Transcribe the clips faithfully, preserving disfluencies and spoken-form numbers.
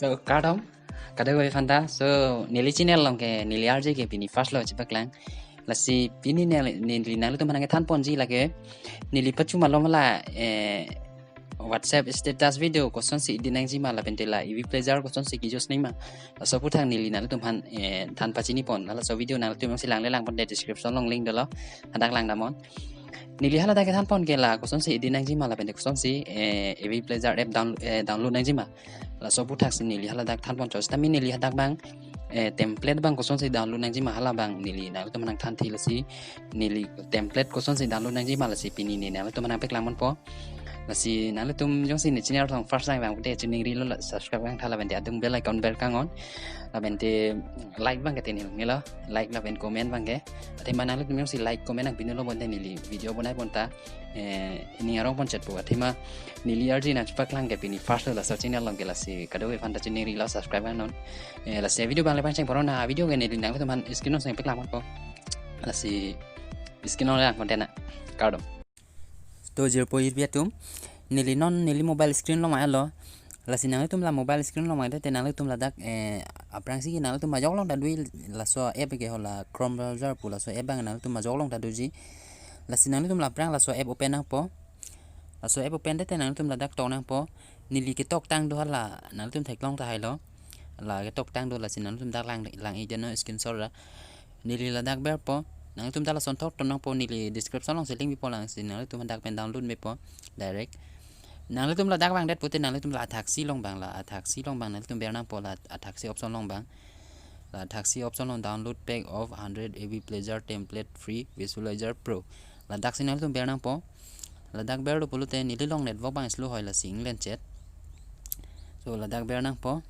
So, kardom, kadokave aphanta. So, neli channel along ke, neli R J ke pini first lo chepaklang. Lasi pini neli, neli nanglitum aphan nangkethan ponji lake, neli pachu malom la, eh, WhatsApp status video kosonsi edit nangjima lapente la A V Player kosonsi ke-use nangjima. Laso aphuthak neli nanglitum aphan, eh, than pachini pon. Laso video nanglitum jongsi langle lang ponte description along link dolo. Hadak lang damnon. Neli haladak kethan pon ke la kosonsi edit nangjima lapente kosonsi, eh, A V Player app down-, eh, download nangjima. Laso aphuthak si neli haladak than pon chot. Sitame neli hadak abang, eh, template abang kosonsi download nangjima hala abang neli nanglitum aphan nangthan thi. Lasi neli template kosonsi download nangjima lasi pini neli nanglitum aphan nangpaklang ponpo. Lasi nanglitum jongsi ne channel along first time abang pute channel ri lo la subscribe abang tha lapente adung bell icon bell kangnon. Lapente like abang ke tini nilo. Like lapen comment abang ke. Athema nanglitum jongsi like comment nangpinon lo bonta neli video bonai bonta, eh, ning arong pon chetpo. Athema neli R J nangchepaklang ke pini first lo laso channel along ke lasi kadokave aphanta channel ri lo subscribe kangnon. Eh, lasi video abang le pangcheng poro na video ke neli nanglitum aphan screen along si nangpaklang ponpo. Lasi screen along lang ponte na. Kardom. To jirpo jirpi atum, neli non neli mobile screen along ma-etlo. Lasi nanglitum la mobile screen along ma-et te nanglitum ladak, eh, aphrangsi nanglitum ajok along ta dui laso app ke hala Chrome browser pu laso app abang nanglitum ajok along ta duiji. Lasi nanglitum la aphrang laso app open nangpo. Laso app open te nanglitum ladak tok nangpo. Neli ketok tang do hala nanglitum theklong tahai lo. La ketok tang do lasi nanglitum dak lang, lang-ik deno screenshot ra. Neli ladak berpo. Nanglitum ta lason thok ton nangpo, neli description along si link pipo, lasi nanglitum dak pen download mepo direct. Nanglitum ladak vangdet pute nanglitum la athaksi along abang, la athaksi along abang nanglitum ber nangpo, la athaksi option along abang. La athaksi option along download pack of hundred A V Player template free visualizer pro. Ladak si nanglitum ber nangpo. Ladak berlo pulote neli along network abang slow hoi lasi inglen chet. So ladak ber nangpo.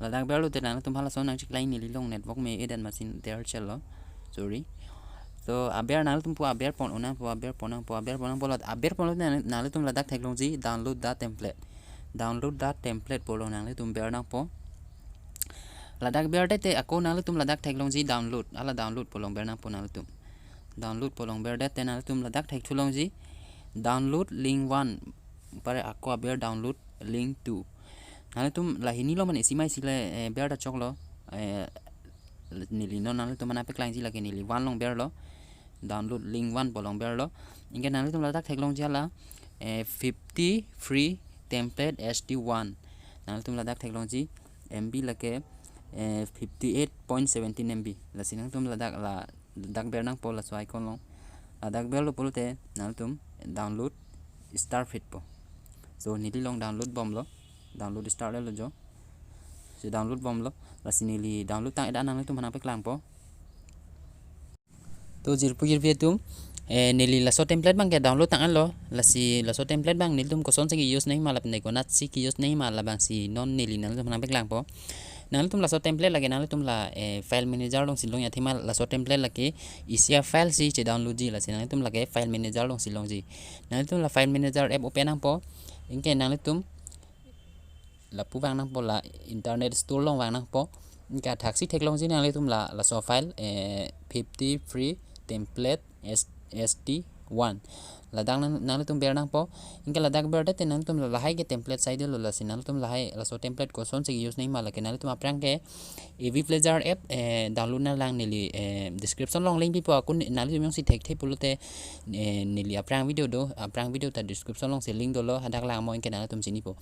Ladak berlo te nanglitum halason nangcheklang, neli along network me-et an masin der chelo. Sorry. So aber nanglitum pu aber pon nangpo, aber pon nangpo, aber pon nangpo, lad aber ponlo te nang-, nanglitum ladak theklongji download the template. Download the template pu along nanglitum ber nangpo. Ladak ber te ako nanglitum ladak theklongji download. Hala download pu along ber nangpo nanglitum. Download pu along ber te nanglitum ladak thekthu longji download link one. Pare ako aber download link two. Nanglitum la hini along mane isi ma isi le, eh, ber ta choklo. Eh, neli non nanglitum aphan nangpaklangji lake neli one along berlo. Download link one pu along berlo. Anke nanglitum ladak theklongji hala, eh, fifty free template H D one. Nanglitum ladak theklongji M B lake, eh, fifty eight point seventeen M B. Lasi nanglitum ladak la dak ber nangpo laso icon along. Ladak berlo pulote nanglitum download start pitpo. So neli along download bomlo. Download start lo jo. So download bomlo. Lasi neli download tang-et an nanglitum aphan nangpaklangpo. To jirpo jirpi atum, eh, neli laso template abang ke download tang-etlo. Lasi laso template abang nelitum kosonsi ke-use nangjima lapen konatsi ke-use nangjima labangsi non neli nanglitum aphan nangpaklangpo. Nanglitum laso template lake nanglitum la, eh, file manager along si longji, athema laso template lake isi a-file si che-download ji, lasi nanglitum lake file manager along si longji. Nanglitum la file manager app open nangpo. Anke nanglitum lapu vang nangpo, la internet store along vang nangpo. Anke athaksi theklongji nanglitum la laso file, eh, fifty free template S-, S D one. Ladak nang, nanglitum ber nangpo. Anke ladak ber te nanglitum la lahai ke template sai dolo, lasi nanglitum lahai laso template kosonsi ke-use nangjima lake nanglitum aphrang ke A V Player app, eh, download nanglang, neli, eh, description along link pipo, ako nanglitum jongsi thekthe pulote, eh, neli aphrang video do, aphrang video ta description along si link dolo, hadak langnon anke nanglitum chinipo.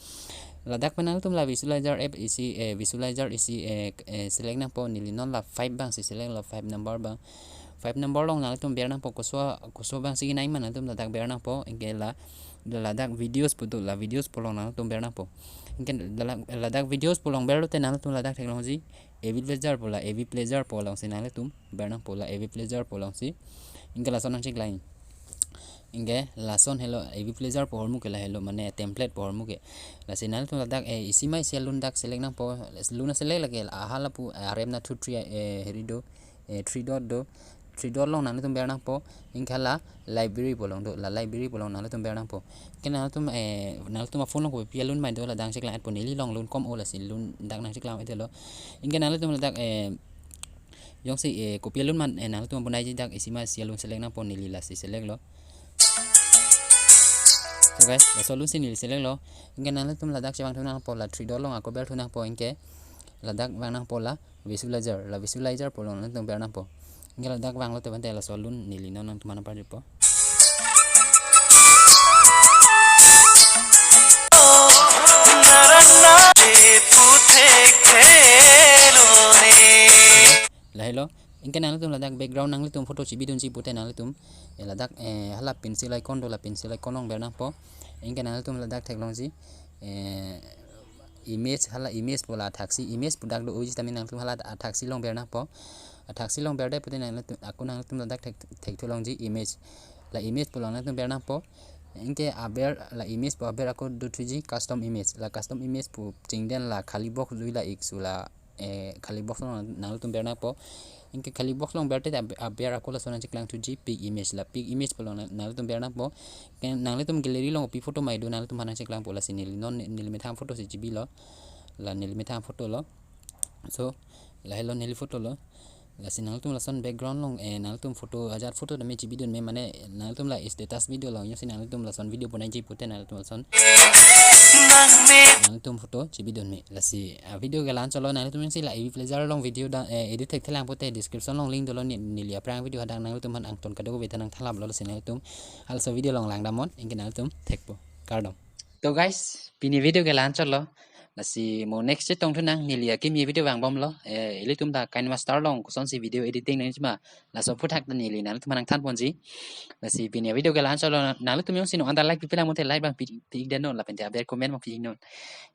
Ladak pen nanglitum la visualizer app isi, eh, visualizer isi, eh, eh, select nangpo, neli non la five abang si select lo, five number abang. Five number along nanglitum ber nangpo, koso, koso abangsi kenangma nanglitum ladak ber nangpo, anke la, ladak videos pu do, la videos pu along nanglitum ber nangpo. Anke la, ladak videos pu along berlo te nanglitum ladak theklongji A V Player pu, la A V Player pu alongsi nanglitum ber nangpo, la A V Player pu alongsi. Anke lason nangcheklang. Anke lason helo, A V Player pu ahormu ke la helo, mane template pu ahormu ke. Lasi nanglitum ladak, eh, isi ma isi alun dak select nangpo, lun select lake hala pu, eh, arem na two three, eh, heri do, eh, three dot do, three dot along nanglitum ber nangpo, anke la library pu along do, la library pu along nanglitum ber nangpo. Anke nanglitum, eh, nanglitum a-phone along kopi alun ma do, ladak nangcheklang-etpo, neli along lun kom-o lasi lun dak nangcheklang-etlo. Anke nanglitum ladak, eh, jongsi, eh, kopi alun ma, eh, nanglitum abonaiji dak isi ma isi alun select nangpo, neli lasi select lo. So guys, laso alun si neli select lo. Anke nanglitum ladak chevangthu nangpo, la three dot along ako berthu nangpo, anke ladak vang nangpo la visualizer, la visualizer pu along nanglitum ber nangpo. Anke ladak vanglote bang te laso alun neli non nangtum aphan nangpajirpo. Lahelo, anke nanglitum ladak background nanglitum photo chibidunji pute nanglitum, eh, ladak, eh, hala pencil icon do, la pencil icon along ber nangpo. Anke nanglitum ladak theklongji, eh, image, hala image pu la athaksi image pu dak do-oji tame nanglitum hala athaksi along ber nangpo. Athaksi along berde pute nanglitum, ako nanglitum ladak thek, thekthu longji image. La image pu along nanglitum ber nangpo. Anke aber, la image pu aber ako dothuji custom image. La custom image pu chingden la khali box dui la ik su la, eh, khali box along nanglitum ber nangpo. Anke khali box along berte ab-, aber ako laso nangcheklangthuji pick image, la pick image pu along nang-, nanglitum ber nangpo. Anke nanglitum gallery along pi photo mai do nanglitum aphan nangcheklangpo, lasi neli non neli methang photo si chibilo. La neli methang photo lo. So, lahelo neli photo lo. Lasi nanglitum lason background along, eh, nanglitum photo, ajat photo tame chibidun me, mane nanglitum la status video along, jongsi nanglitum lason video bonai ji pute nanglitum lason, nanglitum photo chibidun me. Lasi, ah, video ke la-an chotlo, nanglitum jongsi la A V Player along video da, eh, edit thekthelang pute description along link dolo, ne-, neli aphrang video hadak nanglitum aphan angton kadokave ta nangthanlaplo, lasi nanglitum halaso video along langdamnon, anke nanglitum thekpo. Kardom. To guys, pini video ke la-an chotlo. Lasi mo next chetongthu nang, neli akimi video vangbomlo. Eh, ilitum ta KineMaster along kosonsi video editing nangji ma, laso aphuthak ta neli nanglitum aphan nangthanponji. Lasi pini video ke la-an chotlo, nanglitum jongsi non anta like pipelang pute like abang pi, pi-ik den non, lapente aber comment abang pi-ik non.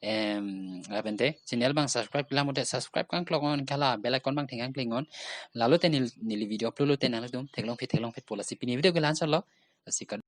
Em, lapente channel abang subscribe pipelang pute subscribe kangklok non, hala bell icon abang theng kangklingnon. Lalote nel-, neli video upload lote nanglitum theklongphi theklongphitpo. Lasi pini video ke la-an chotlo. Lasi kardom.